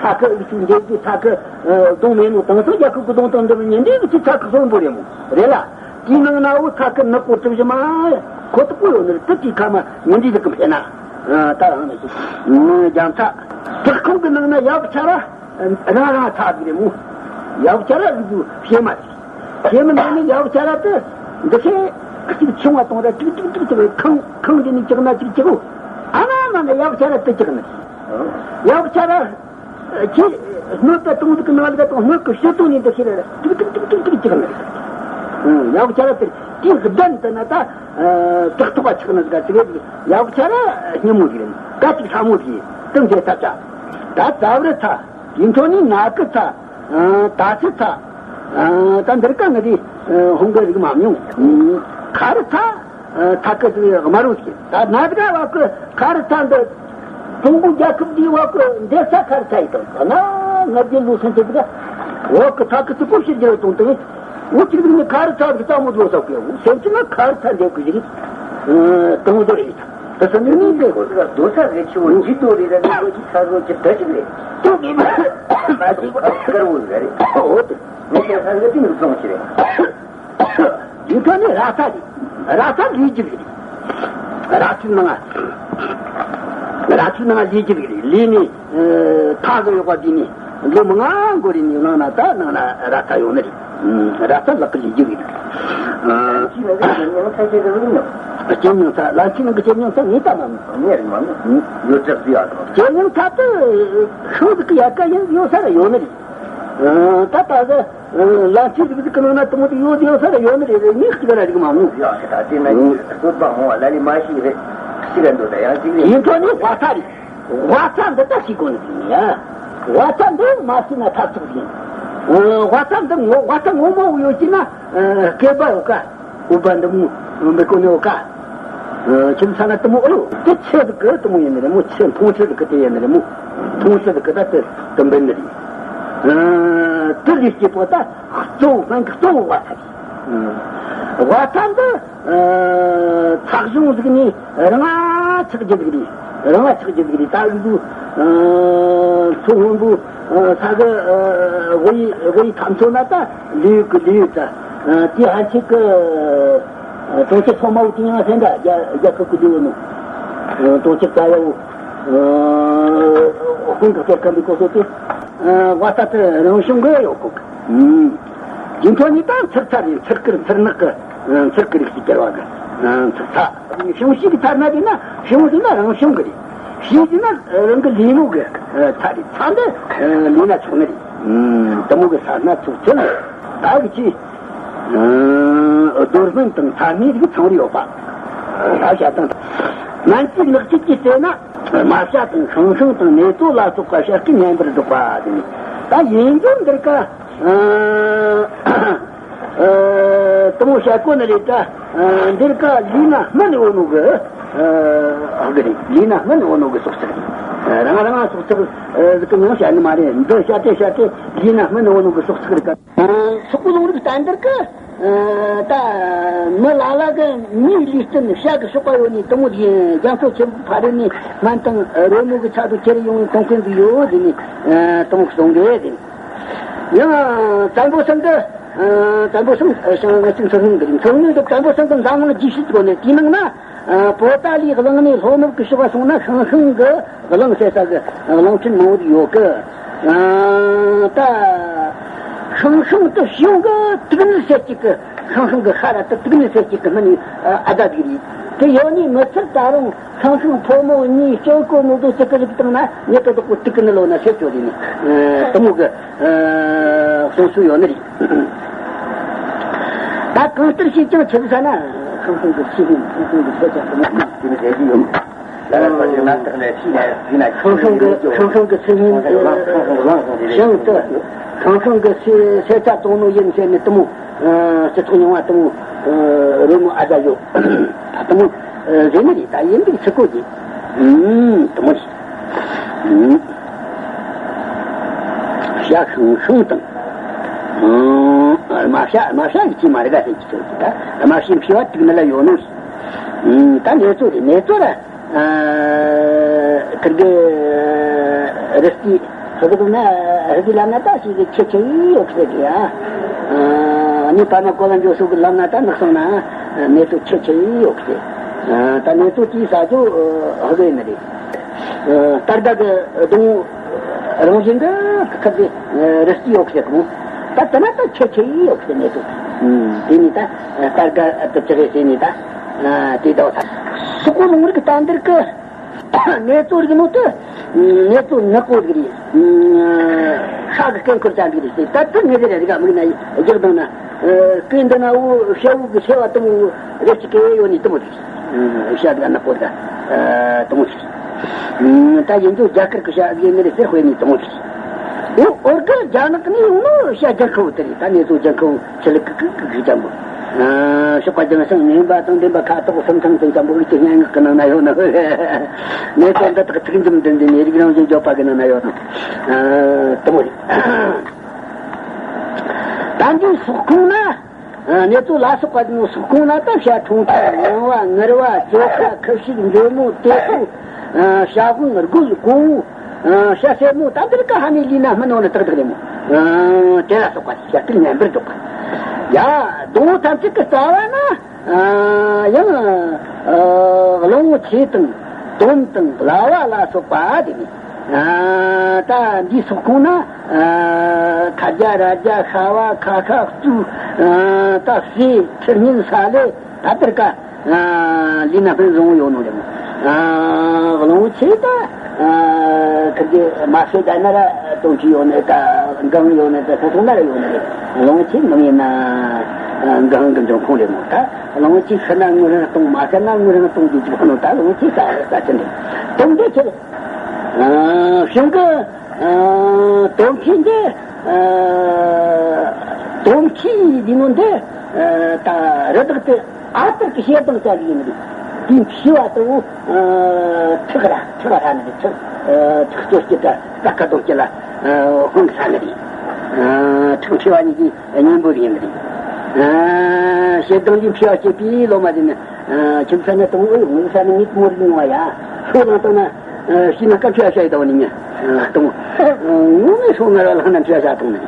ཚ་ཁུ་འུ་ཆོའི་འདེབས་རྒྱུ་ཚ་ཁུ། གདོང་མེད་ནོ་དང་སང་རྒྱ་ཁུ་གི་གདོང་དང་འདི་མི་ཉན་འདི་འུ་ཆོའི་ཚ་ཁུ་གསོན་པོ་རེད་མོ་རེད་ལ། དེའི་ནང་ན་འུ་ཚ་ཁུ་ནག་པོ་གྲུ་བཞི་མ་ཁོ་ཐུག་པོ་ཡོད་ནི་རེད། དེ་དེའི་ཁ་མ་ཉན་འདི་ཟིག་གི་འཕེན་ན། ད་རང་ནས་ཤི། རྒྱ་ཚ། བྲག་ཁུང་གི་ནང་ན་ཡབ་ཆ་ར་རང་རང་ཚ་གི་རེད་མོ། ཡབ་ཆ་ར་འུ་ཆོའི་བྱེ་མ་རེད། དེ་མིན་ནི་ཡབ་ཆ་ར་དེ་འདི་ཤེས་གཅིག་ཆུང་བ་གཏོང་ར་ཀྲིག་ཀྲིག་ཀྲིག་ཀྲིག་ཁང་ཁང་འདི་ནི་ཀྱག་ན་ཅིག་ཀྱག་གོ། ཨ་མ་མ་ན་ཡབ་ཆ་ར་དེ་ཀྱག་ནི། ཡབ་ཆ་ར་ཁྱི་སྣོད་དེ་གཏོང་འདུག་གི་ནང་ལ་གཏོང་སྣོད་ཀྱི་ཕྱི་ཐོག་ནས་འདི་ཤེས་ར་ཀྲིག་ཀྲིག་ཀྲིག་ཀྲིག་ཀྱག་ནི། ཡབ་ཆ་ར་དེ་དེའི་གདན་དེ་ན་ད་བྲག་ཐོག་པ་ཆགས་ནི་ག་ཅིག་རེད། ཡབ་ཆ་ར་སྙི་མོ་ཞིག་རེད། ཀ་ཅིག་ལྷ་མོ་ཞིག་དེ་མཛད་ཐབས་ཆ། ད་ཙ་བྲི་ཚ། དེ་འཕྲོ་ནས་ན་ཀི་ཚ། ད་ཆི་ཚ། ད་འདིར་ཀ་ང་དེ་ཧོང་གི་རིག་མ་མྱོང་། ཁ་རི་ཚ། ཐ་ཀི་ཚི་དམར་རོ་ཞིག་ད་ན་དགའ་བ་ཀི་ཁ་རི་ཚ་འདི། ཀྲུང་གོ་རྒྱལ་ཁབ་འདིའི་བ་ཀི་འདེབས་ས་ཁ་རི་ཚ་ཡིན་དང་ད་ན་ང་རྒྱལ་ལུགས་སེམས་ཅན་དགའ། བ་ཀི་ཐ་ཀི་ཚི་ཀོ་ཕྱིར་རྒྱལ་གཏོང་དང་། འུ་ཅིག་ནི་ཁ་རི་ཚ་གི་རྩ་མོ་བཟོ་ས་ཀི་འུ་སེམས་ཅན་ན་ཁ་རི་ཚ་འདེབས་ཀི་ཞིག་དང་བཟོ་རེད། ད་ས་ནི་ནི་དེ་ཁོ་ཚོ་ལ་རྡོ་ས་རེ་ཆེ་བོ་འཇིག་རྡོ་རེ་ར་ནི་ཁོ་ཅི་ཚ་རོ་ཅི་ད་ཅིག་རེད། ཏོ་གི་མ་ཅིག་དཀར་བོ་རེ་རེད། འོ་དེ་ངས་ཀྱང་ས་ངས་ཏིང་རུ་སོང་ཞིག་རེད། ཡིན་ཁ་ནི་ར་ས་རེད། ར་ས་ལུས་རྒྱུ་རེད། ར་ཚུགས་ནང་ང་ར་ཚུགས་ནང་ང་ལུས་རྒྱུ་རེད། ལུས་ནི་ཐག་གི་ཡོད་པ་དེ་ནི་ལོ་མང་ང་འགོར་རེ་ནི་ནང་ན་ད་ནང་ན་ར་ས་ཡོང་ནི་རེད། ར་ས་ལག་གི་ལས་རྒྱུ་རེད། ཁྱི་ནང་གི་སྐྱེ་མྱོང་ཚ་ཁྱེད་ཀྱི་རིག་ནོ། སྐྱེ་མྱོང་ཚ་ལ་ཁྱི་ནང་གི་སྐྱེ་མྱོང་ཚ་ངས་ད་མ་མི་ངས་རིག་མ་མི་ཡོད་ཅག་ཟི་ཡ་དང་། སྐྱེ་མྱོང་ཚ་དེ་ཤིང་ཟིག་གི་ཡལ་ག་ཡིན་ཡོད་ས་ར་ཡོད་ནི་རེད། ད་ད་གི་ ལམ་ཁྲིད་ཟིག་ཟིག་གི་ནང་ན་དེ་མོ་དེ་ཡོད་ཡོད་ས་ར་ཡོད་ནི་རེད། རེད་ངས་གཅིག་ར་རིག་མ་མྱོང་། ཡ་ད་དེ་ན་ཡིན་རེད། བསྟོད་པ་མང་བ་ལ་ལས་མ་ཤེས་རེད། གཅིག་ར་འདོད་ད་ཡང་གཅིག་རེད། ཡིན་ཐོག་ནས་དབའ་རྩ་རེད། དབའ་རྩ་འདི་ད་ཤེས་དགོས་ནི་ཟིག་ཡིན་ཡ། དབའ་རྩ་འདི་མ་ཤེས་ན་ཐབས་ཚུགས་ཟིག་ཡིན། དབའ་རྩ་འདི་ངོ་དབའ་རྩ་ངོ་མ་བོ་ཡོད་ཀྱི་ན་སྐེད་པ་ཡོད་ཀ། ཨུ་བ་འདི་མོ་འབེ་ཀོ་ནི་ཡོད་ཀ། ཁྱིམ་ས་ན་དེ་མོ་ཨོ་དེ་ཆེ་ཟིག་གི་དེ་མོ་ཡིན་ནི་རེད་མོ། ཆེ་མཐོང་ཆེ་ཟིག་གི་དེ་ཡིན་ནི་རེད་མོ། མཐོང་ཆེ་ཟིག་གི་ད་དེ་དེ་འབེན་ནི་རེད། དེ་ལས་སྐྱེས་པོ་ད་གཙོ་བོ་སྨན་གྱི་གཙོ་བོ་དབའ་རྩ་རེད། དབའ་རྩ་འདི་ཚགས་ཆུང་ཟིག་ནས་རང་ང་ཆགས་རྒྱུ་ཟིག་རེད། རང་ང་ཆགས་རྒྱུ་ཟིག་རེད། ད་འུ་ཚོ་མཚོ་སྔོན་པོའི་ས་གི་དབུས་དབུས་ཁམས་ཚོ་ན་ད་ལུས་གི་ལུས་ད་དེ་ཧན་ཆེ་གི་གྲོང་ཁྱེར་ཚང་མ་བོ་དེ་ཡང་ཧན་ད་རྒྱ་རྒྱ་ཁབ་གི་ལུས་ནོ། གྲོང་ཁྱེར་ད་ཡ་བོ་ཧུང་གི་སྐད་ཁམས་པའི་གོ་སོ་དེ་དབའ་རྩ་དེ་རང་བྱུང་གི་ཡོད་གོ་གི། རྒྱུན་ཐོག་ནས་ད་ཚིག་ཚ་རེད། ཚིག་ཀིར་ཚིག་ནག་གི་ཚིག་ཀིར་ཞིག་གྱུར་བ་གི་ཚིག་ཚ། བྱུང་ཤེས་ཀྱི་ཐ་ན་དེ་ན་བྱུང་ཟིན་ན་རང་བྱུང་གི་རེད། ཤེས་ཟིན་ན་རང་གི་ལུས་ནོ་གི་ཚ་རེད། ཚ་འདི་ལུས་ན་ཆོག་ནི་རེད། དེ་མོ་གི་ས་སྣ་ཚོགས་ཚུལ་ད་གི་ཅི། རྡོར་སྨན་དང་ཚྭ་སྨན་རིགས་ཚང་བར་ཡོད་པ། ད་བྱ་དང་སྨན་གྱི་ལེགས་བཅོས་ཀྱི་རྩལ་ན། རྨ་བྱ་དང་ཤིང་ཤིང་དང་ནེ་ཙོ་ལ་སོགས་པ་བྱ་སྐད་ཉན་པར་འདོད་པ་དེ་ནི། ད་ཡིན་རྒྱུ་འདིར་ཀ་དེ་མོ་བྱ་གོ་ནི་རེད། ད་འདིར་ཀ་ལུས་ན་སྨན་འོ་ནོ་གི་ཨ་གི་རེད། ལུས་ན་སྨན་འོ་ནོ་གི་སོགས་ཚིག་རེད། རང་རང་སོགས་ཚིག་ཟིག་གི་མྱིང་བྱ་ནི་མ་རེད། འདི་བྱ་དེ་བྱ་དེ་ལུས་ན་སྨན་འོ་ནོ་གི་སོགས་ཚིག་རེད་ཀ། སོག་པོ་ལུང་རིགས་བསྟན་འདིར་གི། ད་མི་ལ་ལ་གི་མིའི་ལུས་རྟེན་བྱ་གི་གཤོག་པ་ཡོད་ནི་དེ་མོ་ཡིན། རྒྱ་མཚོ་ཆེན་པོ་ཕ་རི་ནས་སྨན་དང་རོལ་མོ་གི་ཚབ་ཏུ་ཁྱེར་ཡོང་བའི་གཏོང་མཁན་ཟིག་ཡོད་ཟེར་ནས་དེ་མོ་གསུང་གི་ཟེར། ཡང་བཙན་པོ་སེང་གེ། བཙན་པོ་སེང་ཞང་ང་ཚོའི་མཚོ་སྔོན་གི་རེད། མཚོ་སྔོན་གི་བཙན་པོ་སེང་གེ་འཛམ་གླིང་རྒྱས་བཤད་དགོས་ནས་དེའི་ནང་ན། པོ་ཏཱ་ལའི་གླིང་ནས་ལྷོ་ནུབ་ཀྱི་ཕྱོགས་སོང་ན་ཤིང་ཤིང་གི་གླིང་ཟེར་ས་གི་གླིང་ཕྲན་མང་བོ་ཡོད་གི། ད་ཤིང་ཤིང་དུ་ཤིང་གི་དུག་ནི་ཟེར་གཅིག་གི། ཤིང་ཤིང་གི་ཤ་ར་དུ་དུག་ནི་ཟེར་གཅིག་གི་སྨན་ནི་ཨ་ད་དུག་རེད། དེ་ཡོད་ནི་མི་ཚད་ད་རུང་ཤིང་ཤིང་ཕོ་མོ་གཉིས་སྐྱེ་གོ་མོ་དུ་གཅིག་གི་རིགས་བཏང་ན་ཉེ་གི་དོག་པོ་དུག་གི་ནི་ལོ་ན་ཟེར་ཆོག་རེད་ནི། དེ་མོ་གི་གསུང་སྲོལ་ཡོད་ནི་རེད། ད་གང་ལྟར་བྱས་ཀྱང་ཆི་ཟེར་ན། ཤིང་ཤིང་གི་ཤིང་ཤིང་ཤིང་ཤིང་གི་ཤེས་བྱ་དུ་མ་དེ་ནི་རེད་ཡོད། ད་ལྟ་ཞིག་ལ་བརྟག་ནས་ཤེས་ནས་ཡིན་ན་ཤིང་ཤིང་གི་ཤིང་ཤིང་གི་ཚིག་ཉིད་ཤིང་དུ་ཤིང་ཤིང་གི་ཤེས་བྱ་གཏོང་ནོ་ཡིན་ཟེར་ནས་དུ་མོ་སྤྱི་ཚོགས་རྙིང་བ་དུ་མོ་རོལ་མོ་ཨ་ད་ཡོད། ད་དུ་མོ་རེད་ནི་རེད། ད་ཡིན་འདུག་ཚིག་གོ་གི་དུ་མོ་རེད། བྱ་ཤིང་ཤིང་དང་། རྨ་བྱ་རྨ་བྱ་གི་ཅི་མ་རེད་ག་ཟེར་གྱི་ཚོད་ཀྱི་ད་རྨ་བྱའི་མཁྲིས་པ་དུག་ནི་ལ་ཡོད་ནོ། ད་ནེ་ཙོ་རེད། ནེ་ཙོ་ར་ཁིར་གི་རི་སྐྱེས་ཧ་གི་དུ་ན་ཧ་གི་ལམ་ན་ད་ཞིག་གི་ཆེ་ཆེ་ཡོད་གི་ཟེར་གི་ཡ། ནི་པ་མ་ཀོ་ལ་འཇོ་སུ་གི་ལམ་ན་ད་ནག་སོང་ན་ནེ་ཙོ་ཆེ་ཆེ་ཡོད་གི་ཟེར། ད་ནེ་ཙོ་དེའི་ས་ཇོ་ཧ་གི་ནི་རེད། སྟར་ག་གི་སྡོང་རང་བཞིན་གི་ཁ་གི་རི་སྐྱེས་ཡོད་ཟེར་གི་མོ། ད་དེ་ན་ད་ཆེ་ཆེ་ཡོད་ཟེར་ནེ་ཙོ། དེ་ནི་ད་སྟར་ག་དུ་ཆེ་རེད་ཟེར་ནི་ད་དེ་ད་ད་སོག་པོ་ལུང་རིགས་བསྟན་འདིར་གི་ནེ་ཙོ་རིགས་ནོ་དེ་ནེ་ཙོ་ནག་པོ་རིགས་རེད། ཤ་གི་སྐེ་འཁོར་ཅན་རིགས་རེད་ཟེར། ད་དེ་ངེས་རེད་རིགས་མིག་ན་རྒྱག་དང་ན། སྐུ་འདི་ན་འུ་ཤ་བུ་གི་ཤེ་བ་དུ་མོ་རེ་ཅིག་གེ་ཡོད་ནི་དུ་མོ་དེ། ཤ་དགའ་ན་པོ་དགའ་དུ་མོ་དེ། ད་ཡིན་དུ་རྒྱ་གར་གི་ཤ་གི་ནི་རེ་ཟེར་དཔེ་ནི་དུ་མོ་དེ། འོ་འོར་གི་རྒྱ་ནག་ནི་ཡོང་ནོ་ཤ་རྒྱ་ཁ་བོ་དེ་རེད། ད་ནི་ཚོ་རྒྱ་ཁ་བོ་ཆི་ལི་ཀི་ཀི་ཀི་ཀི་ཅམ་པོ། ཤོག་པ་ལྗང་ཤང་ངན་པ་དང་ལྡན་པ་ཁ་དོག་སུམ་ཚང་དང་ཅམ་པོ་གི་སྙན་ངག་གི་ནང་ན་ཡོད་ནོ། ནི་ཚོ་འདི་དག་ཚིག་འཇམ་ལྡན་ལྡན་ནི་རིགས་རང་བཞིན་བརྗོད་པ་གི་ནང་ན་ཡོད་ནོ། དུ་མོ་རེད། ད་འདིའི་སོག་ཁུང་ན། ནེ་ཙོ་ལ་སོགས་པ་འདིའི་སོག་ཁུང་ན་ད་བྱ་ཁྲུང་ཁྲུང་ངང་བ་ངར་བ་ཙོ་ཁ་ཁུ་བྱུག་འཇོལ་མོ་ཏེ་ཕུ། བྱ་དབང་རྒོད་གོ་བོ། བྱ་སེར་མོ་ད་འདིར་ཀ་ཧ་ནི་ལུས་ན་སྨན་འོ་ནི་ཏག་ཏག་རེད་མོ། དེ་ལ་སོགས་པ་བྱ་སྤུ་ཉམས་པར་འཇོག་པ། ཡ། སྡོང་བོ་ཐམས་ཅད་ཀྱི་རྩ་བ་ན། ཡང་། གླང་པོ་ཆེ་དང་དོམ་དང་གླ་བ་ལ་སོགས་པ་དེ་ནི། ད་འདིའི་སོག་ཁུང་ན། ཁ་རྒྱ་ར་རྒྱ་ཤ་བ་ཁ་ཁ་གཙུག་ད་སྲས་ཁྲི་སྙིང་ས་ལེ་ད་ལྟར་ཀ། ལུས་ན་སྨན་བཟང་བོ་ཡོད་ནོ་རེད་མོ། གླང་པོ་ཆེ་ད། ཁ་རྒྱ་མ་སྲས་ད་ན་ར་དོན་གྱི་ཡོད་ནི་ད། གང་ཡོད་ནི་དེ་ཁོ་ཚོ་ལ་ཡོད་ནི་རེད། ལོངས་སྤྱོད་མི་ཡིན་ན་གང་གི་འབྱུང་ཁུངས་རེད་མོད། ད་ལོངས་སྤྱོད་ཤི་ན་དངུལ་རང་གཏོང་། མ་ཤི་ན་དངུལ་རང་གཏོང་རྒྱུ་ཅིག་ཁོ་ནོ་ད་ལོངས་སྤྱོད་ས་ས་ཆི་འདི་དོན་འདི་ཁྱེད་གཞུང་གི་དོན་ཁྱེད་འདི་དོན་ཁྱེད་འདི་ནོ་འདི་ད་རི་དྭགས་དེ། ཨ་ཏར་གྱི་ཞེ་སྡང་བྱ་གི་ཡིན་ནི། དེའི་མཆེ་བ་དུ་ཁྲག་ར་ཁྲག་ར་ནི་ཁྲག་ཁྲག་སྐྱོ་སྐྱེ་ད་རྩ་ཁ་རྡོ་སྐྱེ་ལ་ཧོན་ས་ནི་རེད། ཁྲག་མཆེ་བ་གཉིས་ཀྱི་གཉེན་པོ་ཡིན་ནི་རེད། ཞེ་སྡང་གི་མཆེ་བ་སྐྱེས་པའི་ལོ་མ་དེ་ནི་ཁྱིམ་ས་ནི་དང་པོ་ཡོང་ས་ནི་མིག་མོར་མྱོང་བ་ཡ། ཤོ་ལང་དང་ན་ཤི་ན་ཀ་མཆེ་བ་ཤ་ཡི་དང་ནི་ཉ་དང་ངོ་མི་ཤོ་ང་ར་ལྷང་ན་མཆེ་བ་ཤ་དང་ནི།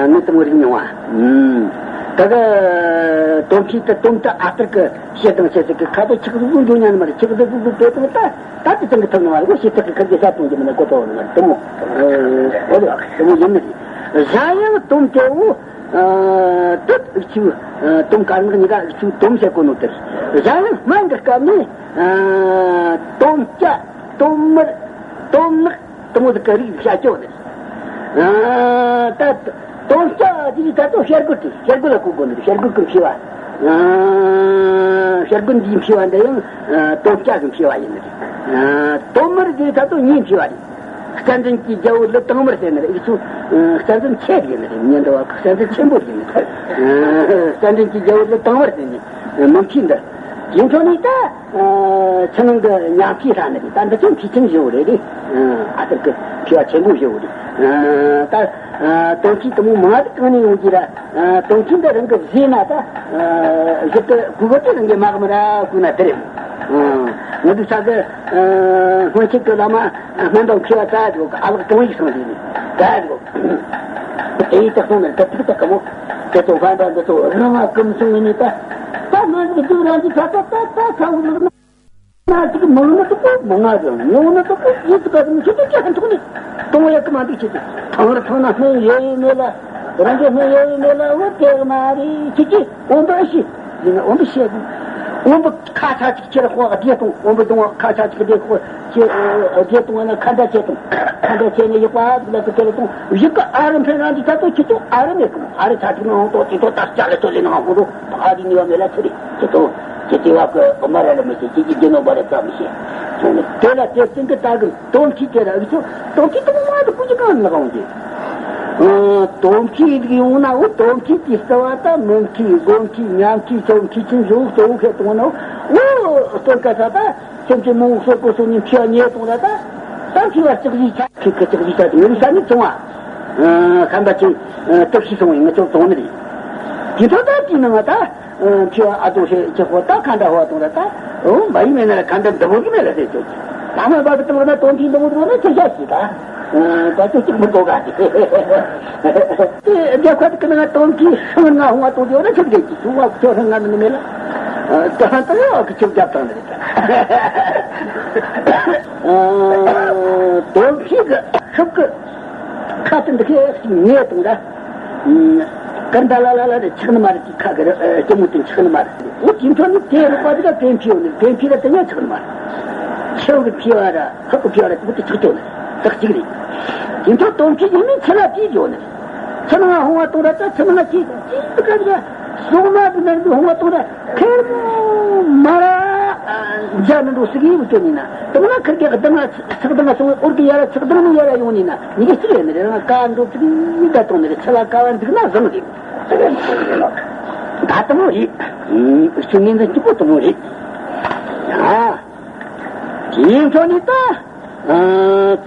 མི་དང་རིགས་མྱོང་བ། ད་ག་དོམ་ཁྱི་དེ་དོམ་དེ་ཨ་ཏར་གི་ཞེ་སྡང་བྱེད་ཟེར་གི་ཁ་དོ་ཆག་ཟུག་འགྱོ་ཉན་མ་རེད། ཆག་ཟུག་ཟུག་ཟུག་དེ་དང་ད་ད་དེ་ཙམ་གི་ཐུབ་ནི་མ་རེད། གོ་ཞེ་ཐག་གི་ཁ་གི་ས་གཏོང་གི་མིན་ན་གོ་ཐོག་ནི་མ་རེད། དེ་མོ་འོ་རེད། དེ་མོ་ཡིན་ནི་རེད། གཞན་ཡང་དོམ་དེ་བོ་དེ་ཨུག་ཆུ་དོམ་དཀར་ནག་གཉིས་ཀ་ཨུག་ཆུ་དོམ་བྱེད་གོ་ནོ་དེ་རེད། གཞན་ཡང་སྨན་གི་སྐབས་ནས་དོམ་སྐྱ་དོམ་མར་དོམ་ནག་དེ་མོ་དེ་ག་རིགས་བྱ་སྐྱོ་ནི། ད་དོམ་སྐྱ་དེ་ཡི་ད་དུང་བྱ་རྒོད་དེ་བྱ་རྒོད་ལ་གོ་དགོས་ནི། བྱ་རྒོད་ཀྱི་མཆེ་བ། བྱ་རྒོད་འདིའི་མཆེ་བ་འདི་ཡང་དོམ་སྐྱ་གི་མཆེ་བ་ཡིན་ནི། དོམ་མར་དེ་ད་དུང་མིའི་མཆེ་བ་རེད། རྩ་འཛིན་གྱི་རྒྱལ་པོ་ལི་དང་མར་ཟེར་ནི་རེད། ཨུ་ཆུ་རྩ་འཛིན་ཆེ་རེད་ནི་རེད། ཉན་འདྲ་བ་རྩ་འཛིན་ཆེན་པོ་རེད་ནི་རེད། རྩ་འཛིན་གྱི་རྒྱལ་པོ་ལི་དང་མར་ཟེར་ནི་མིའི་མཆེ་འདི། དེ་འཕྲོ་ནས་ད། ཕྱི་ནང་གི་ཉ་མཁྲིས་ལྷ་ནི་རེད། ད་འདི་ཚོ་མཁྲིས་ཆེན་བཞི་བོ་རེད་རེད། ཨ་ཏར་གི་མཁྲིས་པ་ཆེན་པོ་བཞི་བོ་རེད། ད་དོམ་ཁྱི་དེ་མོ་མང་ང་གང་ནས་ཡོང་གི་ར། དོམ་ཁྱི་འདི་རང་གི་བཟས་ན་ད་གཞི་དུ་གུ་གུ་དེ་རང་གི་མ་གི་མི་ར་གུ་ན་དེ་རེད། ང་ཚོ་ས་གི་སྔོན་ཆད་གི་བླ་མ་སྨན་པ་མཁས་པ་ཙ་དེ་གི་ཨ་ལགས་གྲོང་ཡིག་སོང་དེ་ནི་ད་དེ་གི། དེ་ཡི་དག་སོང་ནས་ད་ཐུག་ད་ག་མོ། དེ་ཚོ་ཧྥན་པ་འདི་ཚོ་རང་ང་ཀུན་སོང་ངེ་ནས་ད། ད་ང་ཚོ་སྡུག་རང་གི་ད་ད་ད་ད་ཚ་བོ་ལ་ན་ཅིག་མང་ན་ཏོག་པོ་མང་ང་རེད། ཉུང་ན་ཏོག་པོ་ཡིད་དུ་ག་རེ་མི་ཤེས་ཏོག་ཅག་ཐོག་ནས་གཏོང་བ་ཡག་གི་མ་འདུག་ཅེས་ཏེ། ཐང་ར་ཐང་ན་སྨན་ཡོད་ཡོད་མེད་ལ། རང་གི་སྨན་ཡོད་ཡོད་མེད་ལ་འོ་དེ་གི་མ་རེད་ཅེས་ཀྱིས་འོན་པ་ཤི། ཡིན་ན་འོན་པ་ཤི་ཡ་གི། འོན་པ་ཁ་ཆ་ཅིག་ཁྱེར་ཧོ་བ་བདེ་གཏོང་། འོན་པ་གདོང་བ་ཁ་ཆ་ཅིག་བདེ་ཧོ། ཁྱེད་རྒྱལ་དུང་བ་ན་ཁ་འདྲ་བྱེད་དང་། ཁ་འདྲ་བྱས་ནས་ཡག་པ་ལ་ཀི་དེ་ལ་གཏོང་། ཡག་གི་ཨ་རི་འཕེན་རང་གི་ད་དུང་ཁྱེད་ཚོ་ཨ་རི་མེད་གི་མོ། ཨ་རི་ཚ་ཐིག་ནང་ཏོག་ཅི་ཏོག་ཏག་ཅག་ལ་ཚོ་ལས་ནང་ཧོ་རོ་ཨ་རི་ནི་བ་མེད་ལ་ཚུ་རི་ཁྱེད་ཚོ་ཁྱེད་ཚོ་བ་ཀི་ཨོ་མ་ར་ལ་མི་ཤེས། ཁྱེད་ཀྱི་རྒྱུ་ནོར་བ་ར་ཙམ་མི་ཤེས། དེ་ལ་དེ་སྟེང་གི་ད་གི་དོམ་ཁྱི་དེ་ར་ཨི་ཚོ་དོམ་ཁྱི་དེ་མོ་མ་དུ་ཀུ་ཅི་གང་ལ་གང་དེ། དོམ་ཁྱི་ཡིན་གི་ཡོང་ན་འོ་དོམ་ཁྱི་དེ་རྩ་བ་ད་མིའི་མཁྲིས་སྒོ་མཁྲིས་ཉ་མཁྲིས་ཚོ་མཁྲིས་ཆེན་བཟོ་གཙོ་བོ་ཁྱེད་གཏོང་ན་འོ་སྟོན་ཀ་ས་ད། སེམས་ཅན་མང་པོ་གསོད་པོ་སོགས་ནི་མཁྲིས་པ་ཉེས་གཏོང་ལ་ད། ད་མཁྲིས་པ་ལྕགས་རིས་ཆ་ཁྱི་ཁྱི་ལྕགས་རིས་ཆ་དེ་ངའི་ས་ནི་བཙོང་བ། ཁམས་པ་ཆེ་སྟོབས་ཤིག་སོང་བའི་ངི་ཚོ་བཙོང་ནི་རེད། དེ་ཚོ་ད་དེའི་ནང་ད་མཁྲིས་པ་ཨ་ཏོ་ཧྲེ་ཆེ་ཧོ་ད་ཁ་འདྲ་ཧོ་གཏོང་ལ་ད། འོ་མ་ཡིན་མེད་ན་ལ་ཁ་འདྲ་འདི་མོ་གི་མེད་ལ་ཟེར་ཆོག་གི། ད་མ་འབབ་གི་བཏང་ན་དོན་ཐིག་འདི་མོ་འདི་མོ་ན་ཆེ་ཤ་ཞིག་ད། ད་ཚོ་གཅིག་མི་འགྲོ་ག་དེ། དེ་རྒྱབ་ཁ་དེ་ཀི་ནང་དོམ་ཁྱི་ཧྲང་ང་ཧོང་བ་གཏོང་རྒྱུ་ན་ཆུ་རྒྱལ་གྱི་ཆུ་བ་ཁྱོད་ཧྲང་ང་མི་ནི་མེད་ལ། ད་ཧང་ད་ཡོ་གི་ཆུ་རྒྱབ་བཏང་ནི་རེད། དོམ་ཁྱི་གི་ཤུབ་ཀི་ཁ་དེ་འདི་ཁའི་ངས་གཏོང་ད། ཀར་འདྲ་ལ་ལ་ལ་རེ་ཆག་ནི་མ་རེད། ཀྱི་ཁ་གི་རེ་སྐྱེ་མོ་དེ་ཆག་ནི་མ་རེད། འོ་དེ་འཕྲོ་ནི་དེ་རུ་པ་དེ་ག་དོམ་ཁྱི་ཡོད་ནི་དོམ་ཁྱི་ལ་དེ་ཡང་ཆག་ནི་མ་རེད། ཆུ་གི་ཕི་བ་ར། ཧ་གོ་ཕི་བ་ར་ཏུ་ཏུ་ཆུ་ཏོ་ནི། ཏག་ཅིག་རེད། དེ་ཚོ་དོམ་ཁྱི་ཡིན་མིན་ཚེ་ལ་དེའི་འཇོག་ནི། ཚེ་ནང་ཧོང་བ་གཏོང་ར་ད་ཚེ་ནང་ཅི་ཅི་ཏུ་ཀ་ར་སོང་ན་དུ་ནང་དུ་ཧོང་བ་གཏོང་ར་ཁེར་མོ་མ་ར་འཇའ་ནི་འགྲོ་སི་གི་བུ་ཅོ་ནི་ན་དུ་ན་ཁར་གི་གདང་ང་ཚག་གདང་ང་སོང་འོར་གི་ཡ་ར་ཚག་གདང་ནི་ཡ་ར་ཡོང་ནི་ན་ནི་གི་སི་རེ་ནི་རེ་ང་ཀ་འགྲོ་སི་གི་ད་གཏོང་ནི་རེ་ཚེ་ལ་ཀ་བ་འདུག་ན་བཟང་རེད། ད་དུ་མོ་རེད། སུ་ངན་ཟིན་གཅིག་པོ་དུ་མོ་རེད། ཡ། དེའི་འཕྲོ་ནི་ད།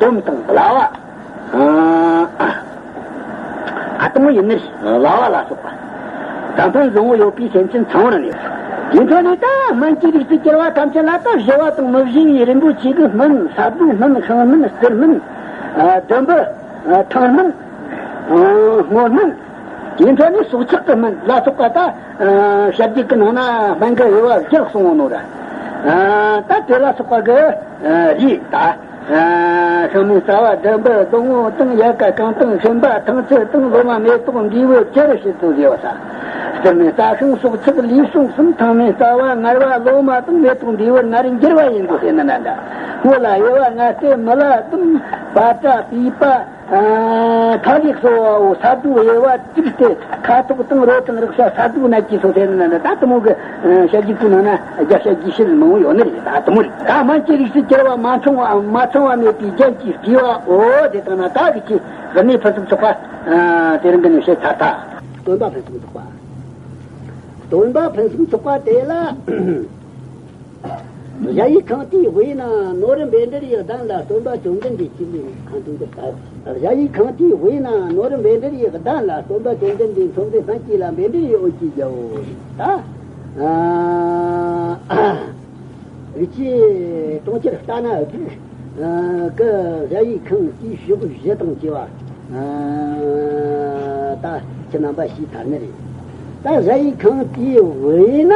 དོམ་དང་གླ་བ། ཨ་དང་ཡིན་ནི་གླ་བ་ལ་སོགས་པ། ད་ཕན་བཟང་བོ་ཡོད་པའི་སེམས་ཅན་ཚང་བར་ནི། དེའི་འཕྲོ་ནི་ད་སྨན་གྱི་རིགས་སུ་གྱུར་པ་ཐམས་ཅད་ལ་ད་བཞི་བ་དང་མི་བཞི་བའི་རིན་པོ་ཆེ་གི་སྨན། ས་རྡུལ་སྨན། ཤིང་སྨན། གསེར་སྨན། ཨ་བདུན་པ། ཨ་ཐང་སྨན། ཨ་སྔོ་སྨན། དེའི་འཕྲོ་ནི་སྲོག་ཆགས་ཀྱི་སྨན་ལ་སོགས་པ་ད། ཨ་ཞབས་རྗེས་ཀྱི་ནང་ན་སྨན་གྱི་དབྱེ་བ་བརྒྱད་གསུངས་ནོ་ར། ཨ་ད་དེ་ལ་སོགས་པ་གི་ཨ་རིགས་ད། ཨ་ཤིང་སྨན་རྩ་བ་བདུན་པ། སྡོང་བོ་དང་ཡལ་ག་རྐང་དང་ཤུན་པ་ཐང་ཚད་དང་ལོ་མ་མེ་ཏོག་འབྲས་བུ་ཅི་རིགས་ཞིག་ཏུ་བཟོས་པ་ས། དེ་ནས་རྩྭ་ཤིང་སྲོག་ཆགས་ལུས་ཟུངས་གསུམ། ཐང་མེད་རྩ་བ་མངར་བ་ལོ་མ་དང་། མེ་ཏོག་འབྲས་བུ་ནར་འགྱུར་བ་ཡིན་དགོས་ཟེར་ནི་ན་འདྲ། སྔོ་ལ་གཡོ་བ་ལྔ་སྟེ་མི་ལ་སྡུམ། པ་ཏྲ་པུས་པ་ཁ་ལས་གསོ་བའོ། ས་རྡུལ་གཡོ་བ་དྲུག་སྟེ། ཁ་དོག་དང་རོ་དང་རེག་བྱ། ས་རྡུལ་ནད་ཀྱིས་གསོ་ཟེར་ནི་ན་འདྲ། ད་དེ་མོ་གི་བཤད་རྒྱུ་ཚོའི་ནང་ན་རྒྱ་བཤད་རྒྱུ་ཞིག་མང་བོ་ཡོད་ནི་རེད། ད་དེ་མོ་རེད། ད་སྨན་གྱི་རིགས་སུ་གྱུར་པ། མ་ཚང་བ་མ་ཚང་བ་མེད་པའི་རྒྱན་གྱིས་བྲིས་པའོ། དེ་དང་ན་ད་གི་ཆེ་གནས་ཕུན་སུམ་ཚོགས་པ་དེ་རིང་གི་ནས་བཤད་ཚར་ད། སྟོན་པ་ཕུན་སུམ་ཚོགས་པ། སྟོན་པ་ཕུན་སུམ་ཚོགས་པ་དེ་ལ། གཞལ་ཡས་ཁང་དེའི་དབུས་ན་ནོར་བུ་འབེན་འདྲེ་ཡི་གདན་ལ། སྟོན་པ་བཅོམ་ལྡན་འདས་ཀྱི་ལུས་ཁང་དུ་འདུག་ལྟ། གཞལ་ཡས་ཁང་དེའི་དབུས་ན་ནོར་བུ་འབེན་འདྲེ་ཡི་གདན་ལ། སྟོན་པ་བཅོམ་ལྡན་འདས་མཚོ་འདི་སྨན་གྱི་བླ། འབེན་འདྲེ་ཡི་འོད་ཀྱིས་བརྒྱན་པའོ། ད། ཨ། རིགས་ཀྱི་གྲོང་ཁྱེར་ལྟ་ན་སྡུག་གི་གཞལ་ཡས་ཁང་དེའི་ཕྱོགས་བཞི་དང་བཅས་པ། ད་ཁྱེད་རྣམ་པ་ཤེས་ཐར་ནི་རེད། ད་གཞལ་ཡས་ཁང་དེའི་དབུས་ན།